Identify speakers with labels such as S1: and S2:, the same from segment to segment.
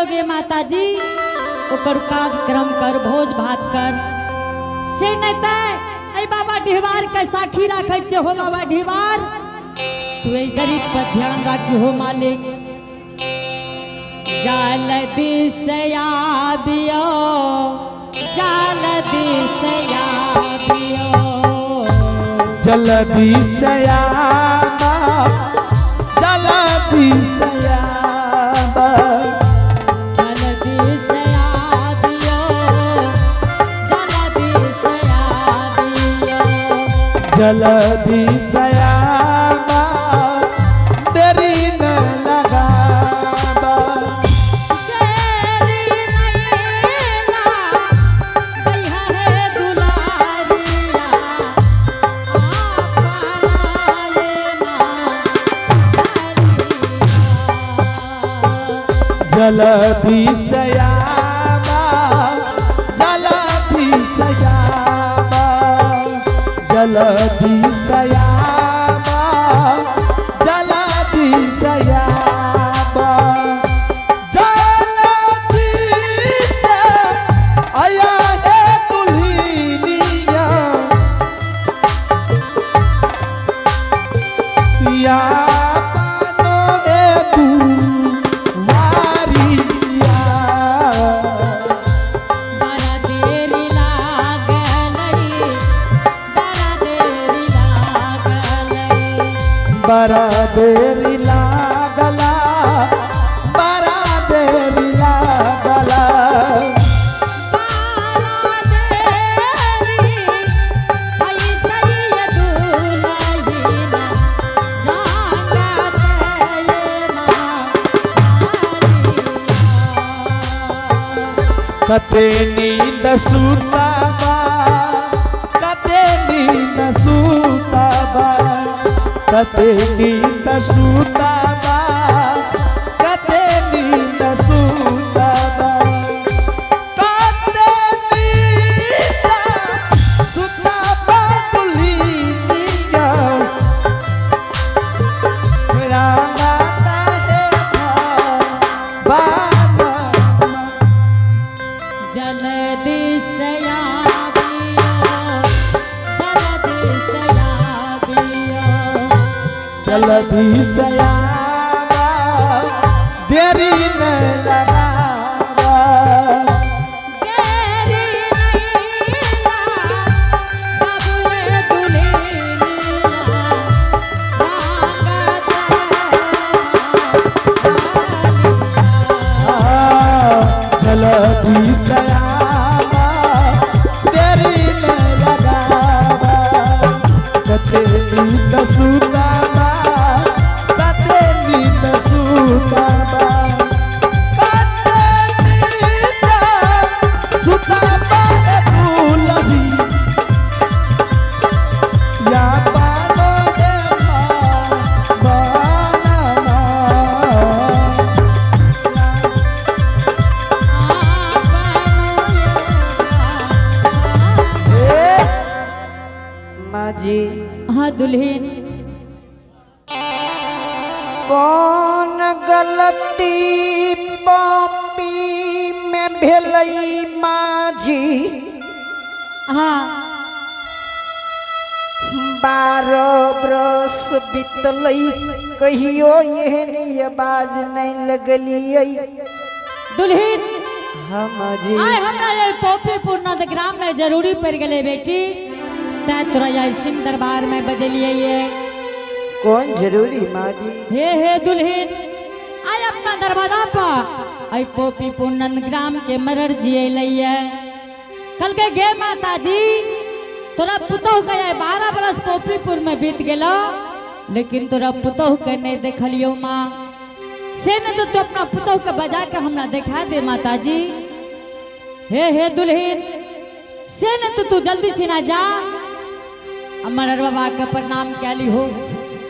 S1: लोगे माता जी ओकर कार्यक्रम कर, भोज भात कर। से नहीं ते ऐ बाबा डिहवार के साखी राखै छे, हो बाबा डिहवार तू ऐ गरीब पर ध्यान राखी हो मालिक। जाल दिसया दियो, जाल दिसया दियो,
S2: जल्दी सयाबा, जल्दी सयाबा,
S1: जल दिसया दियो, जल दिसया दियो,
S2: जल्दी सयाबा, देरी न लगाबा।
S1: तेरी नैना दैहा है दुलारिया, आपना लेना डालिया।
S2: जल्दी सयाबा, जल्दी सयाबा, जल्दी सयाबा, जल्दी सयाबा, जल्दी से आया है दुल्हनिया, या पानो ए दुआरिया।
S1: बड़ा देरी लागलई, बड़ा देरी लागलई,
S2: बड़ा देरी लागला, बड़ा देरी लागला,
S1: बड़ा देरी आई जइय दुलहिना, रंगत ये माँ
S2: कते नींद सुताबा, कते नींद सुताबा, कते नींद सुताबा, कते नींद सुताबा, कते नींद सुताबा दुल्हनिया, रामा है बाबा।
S1: जल्दी से आबियो, जल्दी से आबियो,
S2: जल्दी सयाबा, देरी न लगाबा।
S1: तेरी नैना बाबुए दुल्हनिया, रंगत
S2: जल्दी सयाबा, देरी न लगाबा, कते नींद सुताबा, कते नींद सुताबा, कते नींद सुताबा ए दुलही, या पानो ए बाना।
S3: माँ जी।
S1: हाँ दुल्हन।
S3: कौन गलती पापी में भेलई माँ जी?
S1: हाँ।
S3: 12 बरस बीतलई, कहियो एहन आवाज नहीं लगलियै।
S1: दुल्हन।
S3: हाँ माँ जी।
S1: आय हमरा ये पोपीपुर नंदग्राम में जरूरी पड़ गए बेटी, तै तोरा ये सिंह दरबार में बजलिए ये।
S3: कौन जरूरी माँ जी?
S1: हे हे दुल्हन, आय अपना दरवाजा पर आई पोपीपुर नंदग्राम के मरर जी लइए, कल के गे माता जी तोरा पुतोह के आय 12 बरस पोपीपुर में बीत गेलो, लेकिन तोरा पुतोह के नहीं देखलियो माँ, से न तो तू अपना पुतोह के बजा के हमरा देखा दे माता जी। हे हे दुल्हन, से न तो तू जल्दी से ना जा, मरर बाबा के प्रणाम कैली हो,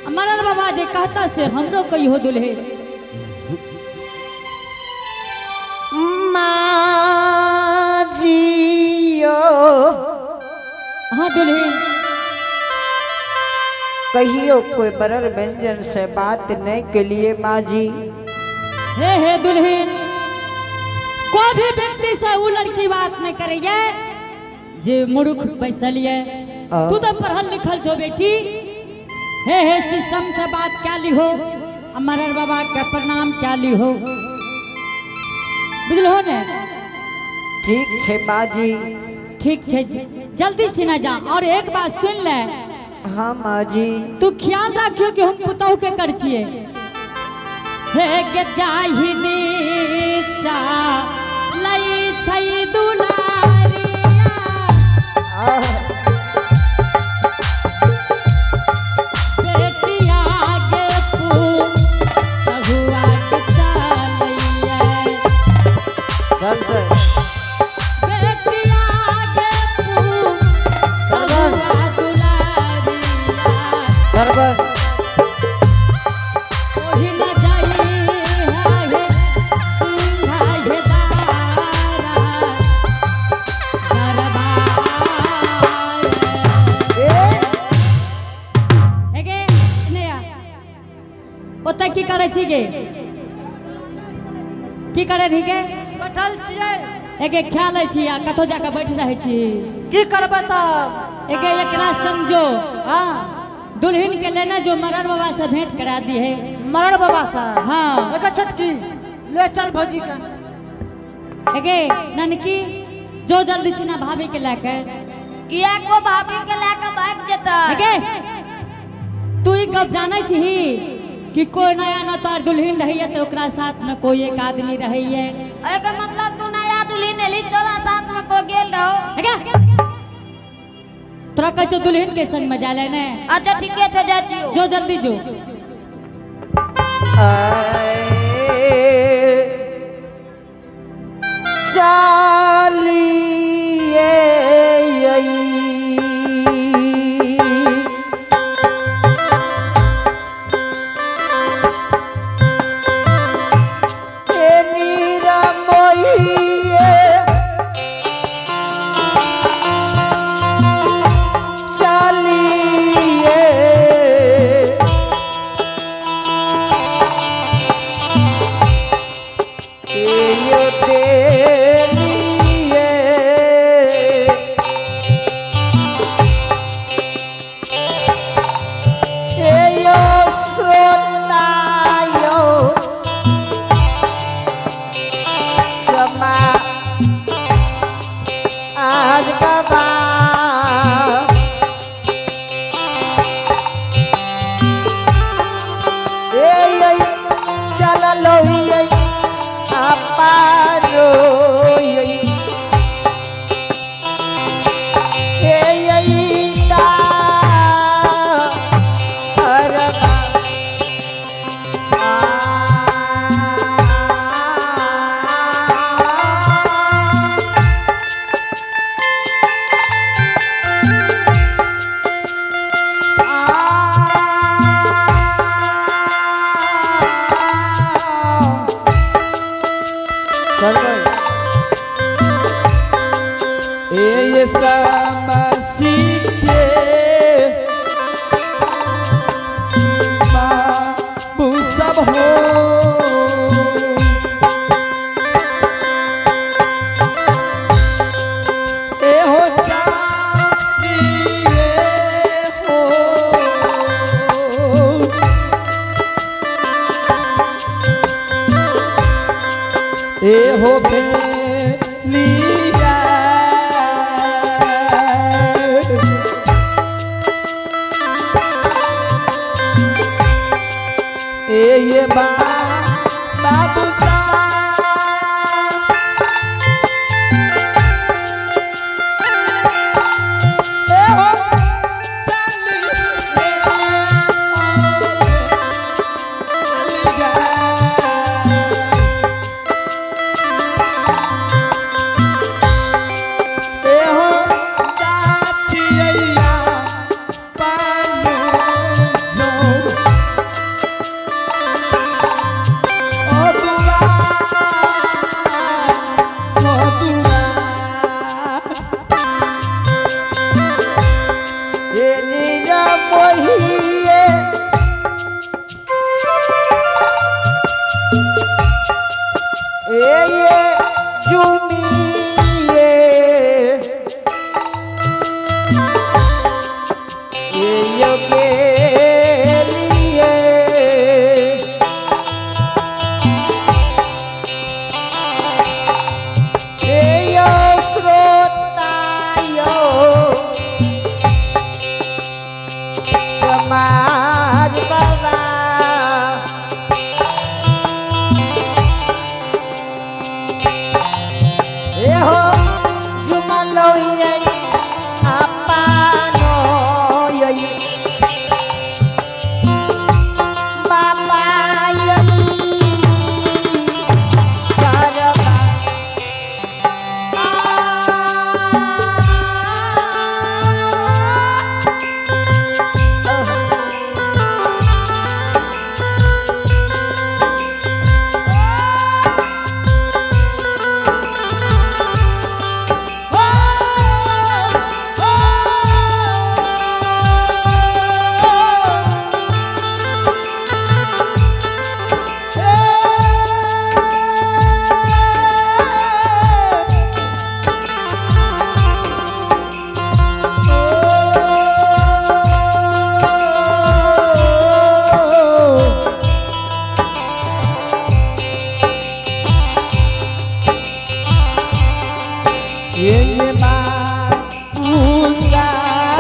S1: मरर बाबा जे कहता से हमरो कही हो दुल्हन।
S3: माँ जियो।
S1: हाँ दुल्हन।
S3: कहियो कोई बरर व्यंजन से बात नहीं के लिए माँ जी।
S1: हे हे दुल्हन। कोई भी व्यक्ति से उ लड़की बात नहीं करैये जे मूर्ख बैसल ये। तू तो पढ़ल लिखल जो बेटी, हे हे सिस्टम से बात क्या ली हो, मरर बाबा के प्रणाम क्या ली हो, बुझल हो ने?
S3: ठीक छे माँ जी।
S1: ठीक छे, जल्दी से ना जा। और एक बात सुन ले।
S3: हाँ माँ जी।
S1: तू ख्याल रखियो कि हम पुतहु के कर छिए। हे के जाहिनी चा लई छई दुलारिया, बेटिया के पुतहुआ के चलैया।
S3: चल सर।
S1: बेटिया के पुतहुआ दुलारिया,
S3: सरवर।
S1: ओहि न जाई है सिंघाय दारा दरबार।
S3: ए
S1: एगे नया ओतऽ की करै छी गे? की करै रही गे?
S4: बैठल छियै।
S1: एगे खा लै छी आ कतौ जाके बैठ रहै छी।
S4: की करबै तब?
S1: एगे एकरा समझो।
S4: हाँ।
S1: दुल्हन के लेने जो मरर बाबा से भेंट करा दी है।
S4: मरर बाबा से?
S1: हाँ।
S4: एगे छोटकी ले चल भौजी के।
S1: एगे ननकी जो जल्दी से ना भाभी के लेके।
S5: किया को भाभी के लेके भाग जेतै?
S1: एगे तू ई कब जानै छही कि कोई नया ना तोर दुल्हन रहैया तो ओकरा साथ में कोई एक आदमी रहैया।
S5: एकर मतलब तू नया दुल्हन एली, तोरा साथ में कोई गेल रहो?
S1: एगे तोरा कहै छौ दुल्हन के संग में जा ले ने।
S5: अच्छा ठीके छौ, जाइ छियौ।
S1: जो जल्दी जो।
S3: चालिए
S2: सब हो। ए हो चांदी हो, ए हो बेलिया। ए ये बा बाबू सा ए हो चाली जा। ए हो चाचिया पानो जो ओ दुआ, ओ दुआ।
S3: मोहिए ए ये चुमिए ये योगे लिए ये यो श्रोतायो समाज बाबा एहो जुमलो ये आपानो ये बाबा ये करबा
S2: ये बाबू साहब।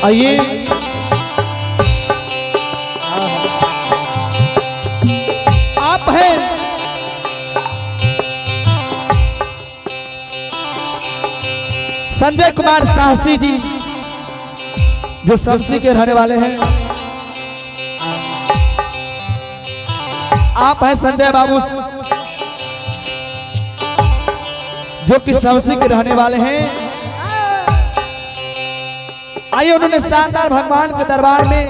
S2: आइए आप हैं संजय कुमार साहसी जी जो सबसी के रहने वाले हैं। आप हैं संजय बाबू जो कि सबसी के रहने वाले हैं। आइए उन्होंने शानदार भगवान के दरबार में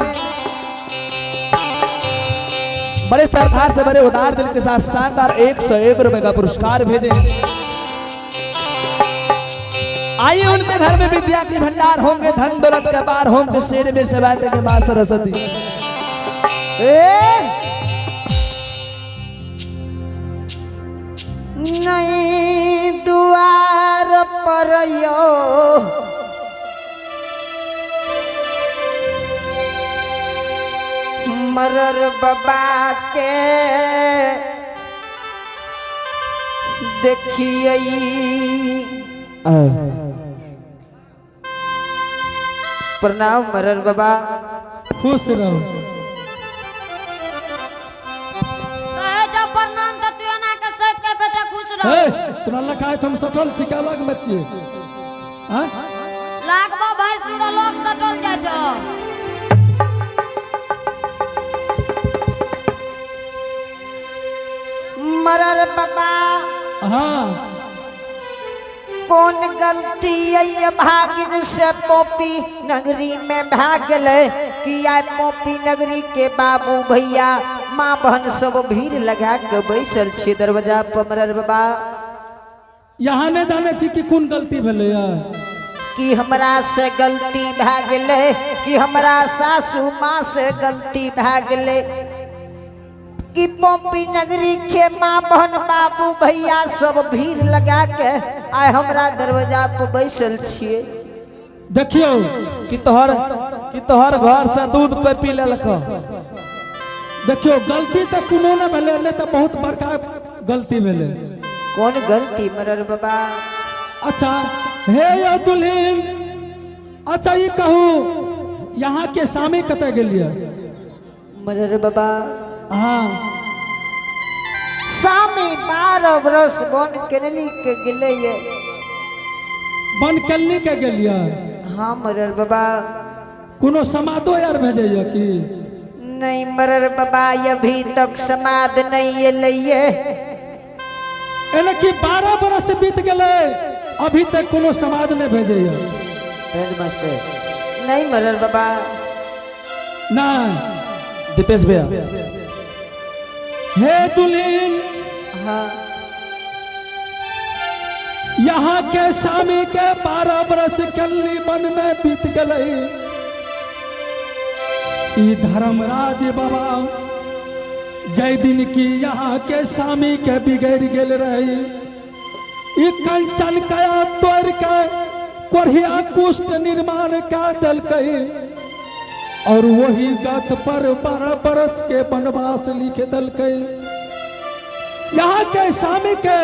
S2: बड़े श्रद्धा से बड़े उदार दिल के साथ शानदार 101 रुपए का पुरस्कार भेजे। आइए उनके घर में विद्या के भंडार होंगे, धन दौलत के पार होंगे, शेर में सेवाते के मां सरस्वती।
S3: ए नहीं दुआर पर यो मरर बाबा के देखिए प्रणाम मरर बाबा।
S6: खुश रहो।
S5: कहे छौ प्रणाम तऽ तू एना के सटि के कहै छौ खुश रहो।
S6: ए, तोरा लखाय छौ हम सटल छी के लग में छियै? आँय?
S5: लागबो भैंसुर लोग सटल जाइ छौ।
S3: मरर बाबा
S6: हाँ
S3: कौन गलती है भागिन से पोपी नगरी में भागल कि आय पोपी नगरी के बाबू भैया माँ बहन सब भीड़ लगा के बैसल छी दरवाजा पर मरर बाबा।
S6: यहाँ नहि जानै छी कि कोन गलती भेलैया।
S3: कि हमरा से गलती भए गेलै कि हमरा सासू माँ से गलती भए गेलै कि पोपी नगरी के माँ बहन बाबू भैया सब भीड़ लगा के आय हमरा दरवाजा पर बैसल छियै।
S6: देखियौ
S2: कि तोहर घर से दूध पे पी लेलक।
S6: देखियौ गलती तऽ कोनो नहि भेलै, नहि तऽ बहुत बड़का गलती भेलै।
S3: कौन गलती मरर बाबा?
S6: अच्छा हे यौ दुल्हिन, अच्छा ई कहू यहाँ के सामी कतऽ गेलियै?
S3: मरर बाबा
S6: हाँ
S3: सामी 12 बरस बन केनली के गेलै ये।
S6: बनकल्ली के गेलियै?
S3: हाँ मरर बाबा।
S6: कोनो समादो यार भेजैया की?
S3: नहीं मरर बाबा अभी तक समाद नहीं एलै ये।
S6: एने कि 12 बरस बीत गेलै अभी तक कोनो समाद नहि भेजैया।
S3: नहीं मरर बाबा।
S6: नहि
S2: दीपेश भैया
S6: हे दुल्हिन,
S3: हाँ
S6: यहाँ के स्वामी के 12 बरस कल्ली वन में बीत गए। ई धर्मराज बाबा जय दिन की यहाँ के स्वामी के बिगड़ गेल रही, ई कंचन कया तोड़ के कोढ़िया कुष्ठ निर्माण का दलकै और वही गत पर 12 बरस के वनवास लिख दलकै। यहाँ के स्वामी के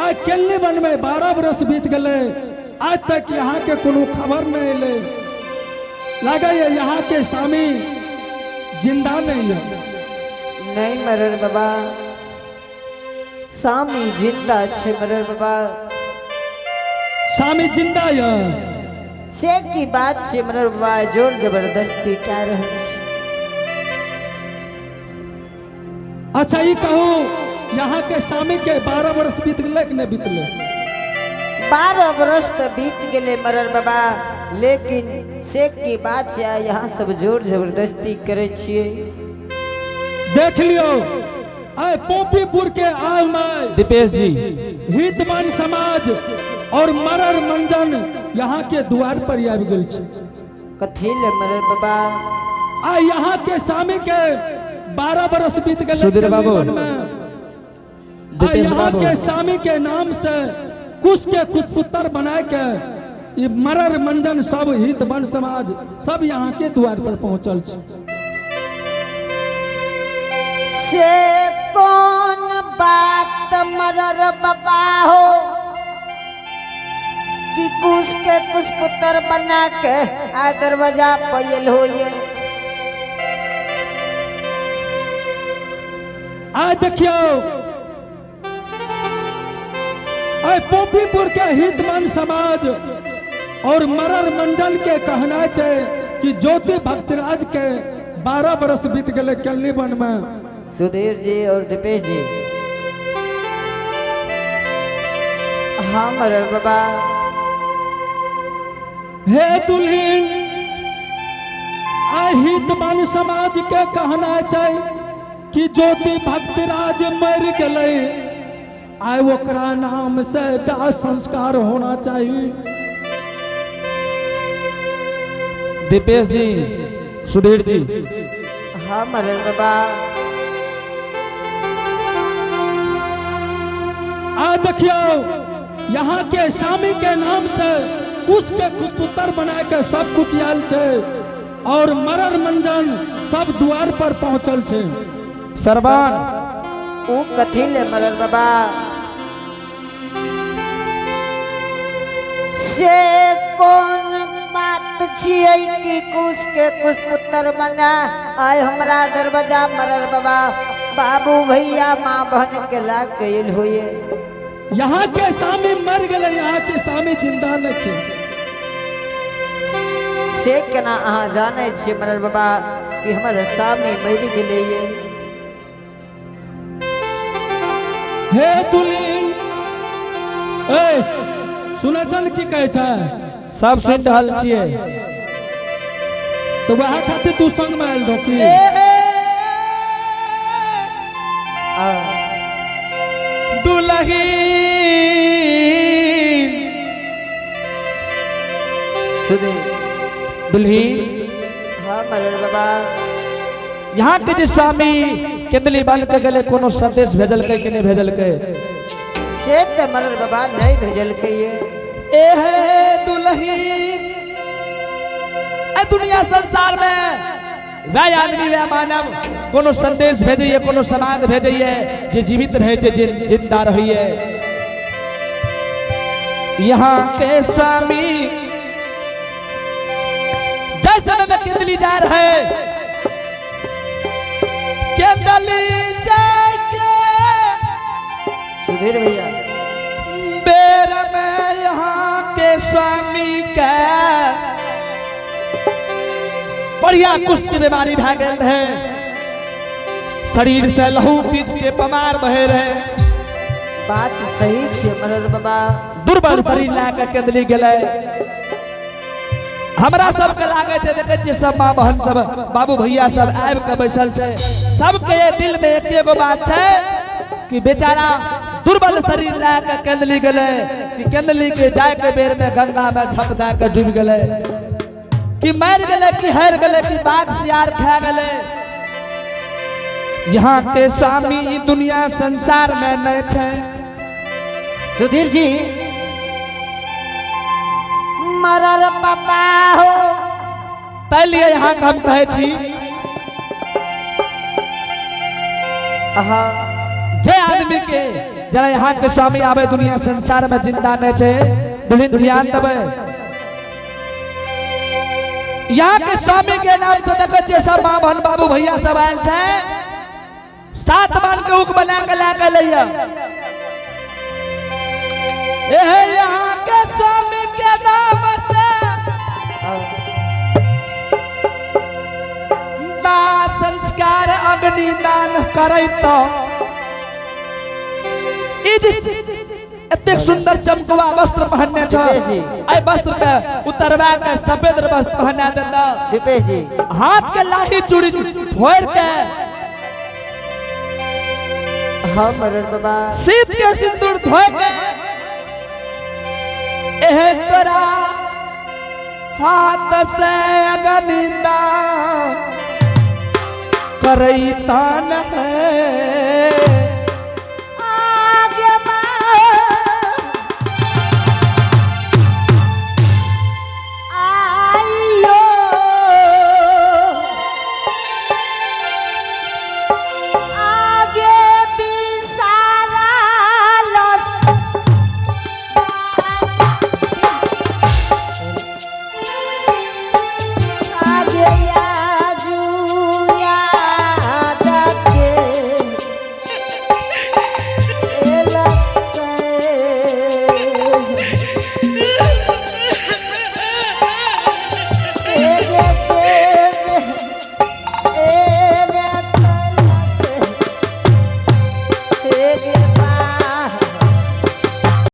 S6: आज केलनी वन में 12 बरस बीत गए, आज तक यहाँ के कोनो खबर नहीं अलै। लागे है यहाँ के स्वामी जिंदा नहीं है।
S3: नहीं मरर बाबा, स्वामी जिंदा छे मरर बाबा।
S6: स्वामी जिंदा है।
S3: से की बात छे मरर बाबा, जोर जबरदस्ती क्या रहल छे?
S6: अच्छा ये कहू, यहाँ के स्वामी के 12 वर्ष बीत गए कि नहीं बीतले?
S3: 12 बरस तो बीत गए मरर बाबा, लेकिन से की बात छे यहाँ सब जोर जबरदस्ती करे छिए।
S6: देख लियो, आए पोपीपुर के आय में
S2: दीपेश जी
S6: हितमान समाज और मरर मंजन यहाँ के द्वार पर आबि गेल छै।
S3: कथी ले मरर बाबा?
S6: आ यहाँ के स्वामी के 12 बरस बीत गए
S2: सुधीर बाबू।
S6: में। आ
S2: दीपेश
S6: यहाँ
S2: बाबू।
S6: के स्वामी के नाम से कुछ के कुछ पुत्र बनाए के ई मरर मंजन सब हित वन समाज सब यहाँ के द्वार पर पहुंचल छै।
S3: से कौन बात मरर बाबा हो कि कुश के कुछ पुत्र बना के आ दरवाजा पैल होइए?
S6: आ देखियो, आय पोपीपुर के हितमान समाज और मरर मंडल के कहना छै कि ज्योति भक्तराज के 12 बरस बीत गए केलनी वन में।
S3: सुधीर जी और दीपेश जी। हाँ मरर बाबा।
S6: हे दुल्हीन, आय हितमान समाज के कहना छै कि ज्योति भक्तराज मर गए, आय ओकरा नाम से दाह संस्कार होना चाहिए।
S2: दीपेश जी, सुधीर जी।
S3: हाँ मरर बाबा।
S6: आ देखियो, यहाँ के स्वामी के नाम से कुछ के कुछ उत्तर बना के सब कुछ आयल छै और मरर मंजन सब द्वार पर पहुंचल छै।
S2: सरवान।
S3: ऊ कथी ले मरर बाबा? से कौन बात छियै कि कुश के कुछ पुत्र बना आय हमरा दरवाजा मरर बाबा, बाबू भैया माँ बहन के लाग गइल होइए?
S6: यहाँ के स्वामी मर गए, यहाँ के स्वामी जिंदा नहीं छै।
S3: से केना अहाँ जानै छियै मरर बाबा कि हमर स्वामी मरि गेलैये?
S6: हे दुल्हीन, ए सुनै छ ने की कहै छै?
S2: सब सुनि रहल छियै।
S6: तो वएह खातिर तू संग में आयल रहो की?
S3: आ,
S2: दुल्हीन।
S3: सुधीर।
S2: दुल्हीन।
S3: हाँ मरर बाबा।
S2: यहाँ के जे स्वामी केंदली बन के गेले, कोनो संदेश भेजलकै कि नहीं भेजलकै?
S3: से तऽ मरर बाबा नहीं भेजलकै ये।
S2: ए हे दुल्हीन, ए दुनिया संसार में वह आदमी वह मानव कोनो संदेश भेजैए, कोनो समाद भेजैए जे जीवित रहे छै, जे जिंदा रहैए। यहाँ के स्वामी जै समय में केंदली जा रहे, केंदली जाके
S3: सुधीर भैया।
S2: बेर में यहाँ के स्वामी के बढ़िया कुष्ठ के बीमारी भए गेल रहे, शरीर से लहू पीच के पमार बहे रहे।
S3: बात सही छै मरर बाबा।
S2: दुर्बल शरीर लए के केंदली गेलै। हमरा सबके लागै छै, देखै छियै सब माँ बहन सब बाबू भैया सब आबि के बैसल छै, सबके दिल में एके गो बात छै कि बेचारा दुर्बल शरीर लए के केंदली गेलै कि केंदली के जाय के बेर में गंगा में झप दए के डूबि गेलै, कि मरि गेलै, कि हारि गेलै, कि बाघ सियार खा गेलै। यहाँ के स्वामी ई दुनिया संसार में नहीं छै।
S3: सुधीर जी, मरर बाबा हो।
S2: ताहि लिए यहाँ के हम कहै छी,
S3: हाँ।
S2: जे आदमी के जरा यहाँ के स्वामी आवे दुनिया संसार में जिंदा नहीं छै, दुल्हन ध्यान देबै। यहाँ के स्वामी के नाम से देखै छियै सब माँ बहन बाबू भैया सब आयल छै, 7 मन के उक बना के ला के लैया। एहे यहाँ के स्वामी के नाम से दाह संस्कार अग्निदान करैत ई जे एतेक सुंदर चमकवा वस्त्र पहनने छ,
S3: दीपेश जी।
S2: एहि वस्त्र के उतरवा के सफेद वस्त्र पहना देता,
S3: दीपेश जी।
S2: हाथ के लाही चूड़ी फोड़ के,
S3: हाँ मरर बाबा।
S2: शीत के सिंदूर धोए के, एहे तोरा हाथ से अग्निदान करैतान है।
S3: आगे आइयो आगे बिसारा लत आगे आजू याद के